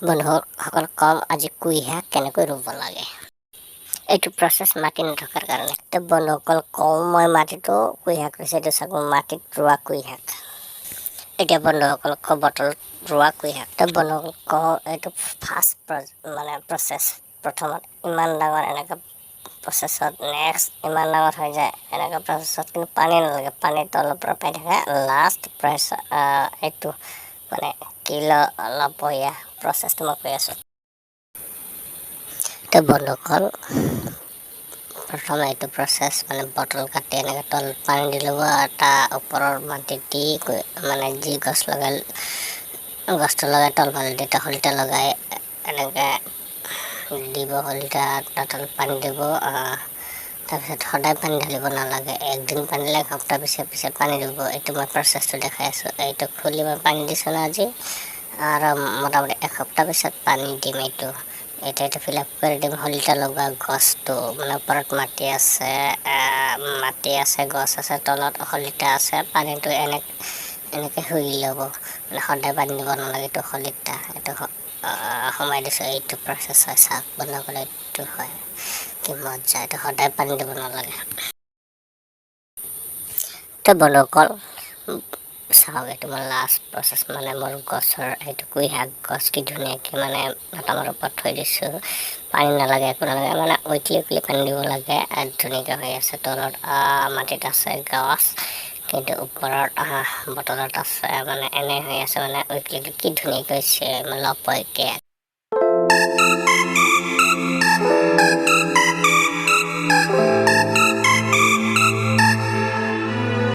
বন্ধুসকল, কম আজি কুই শাক কেনেকৈ ৰুব লাগে। এইটো প্ৰচেছ মাটি নথকাৰ কাৰণে। তো বন্ধুসকল, কওঁ মই মাটিটো কুই শাক ৰুইছোঁ। এইটো চাব, মাটিত ৰোৱা কুই শাক। এতিয়া বন্ধুসকল কওঁ, বটলত ৰোৱা কুই শাক। তো বন্ধুসকল কওঁ, এইটো ফাৰ্ষ্ট মানে প্ৰচেছ। প্ৰথমত ইমান ডাঙৰ এনেকুৱা প্ৰচেছত, নেক্সট ইমান ডাঙৰ হৈ যায় এনেকুৱা প্ৰচেছত। কিন্তু পানী নালাগে, পানী তলৰ পৰা পাই থাকে। লাষ্ট প্ৰচেছ এইটো মানে কি লপীয়া প্ৰচেছটো মই কৈ আছোঁ। তো বন্ধুসকল, প্ৰথমে এইটো প্ৰচেছ মানে বটল কাটি এনেকৈ তলত পানী দি ল'ব আৰু তাৰ ওপৰৰ মাটি দি, মানে যি গছ লগাই গছটো লগাই তলফালে দি শলিতা লগাই এনেকৈ দিব। শলিতা তলত পানী দিব। তাৰপিছত সদায় পানী ঢালিব নালাগে। একদিন পানী দিলে এসপ্তাহ পিছে পিছে পানী দিব। এইটো মই প্ৰচেছটো দেখাই আছোঁ। এইটো খুলি মই পানী দিছোঁ ন আজি, আৰু মোটামুটি এসপ্তাহ পিছত পানী দিম। এইটো এতিয়া এইটো ফিল আপ কৰি দিম। শলিতা লগোৱা গছটো মানে ওপৰত মাটি আছে, মাটি আছে, গছ আছে, তলত শলিতা আছে। পানীটো এনেকৈ শুহি ল'ব, মানে সদায় পানী দিব নালাগে। এইটো শলিতা, এইটো সোমাই দিছোঁ। এইটো প্ৰচেছ হয়। চাওক বন্ধুসকল, এইটো হয়। কি মজা! এইটো সদায় পানী দিব নালাগে। তো বন্ধুসকল চাওক, এইটো মোৰ লাষ্ট প্ৰচেছ, মানে মোৰ গছৰ এইটো কুই শাক গছ। কি ধুনীয়াকৈ মানে বাটামৰ ওপৰত থৈ দিছোঁ। পানী নালাগে, একো নালাগে, মানে উইকলি উইকলি পানী দিব লাগে। ধুনীয়াকৈ হৈ আছে। তলত মাটিত আছে গছ, কিন্তু ওপৰত বটলত আছে, মানে এনে হৈ আছে। মানে উইকলি কি ধুনীয়াকৈ হৈছে, মানে লপৈকে।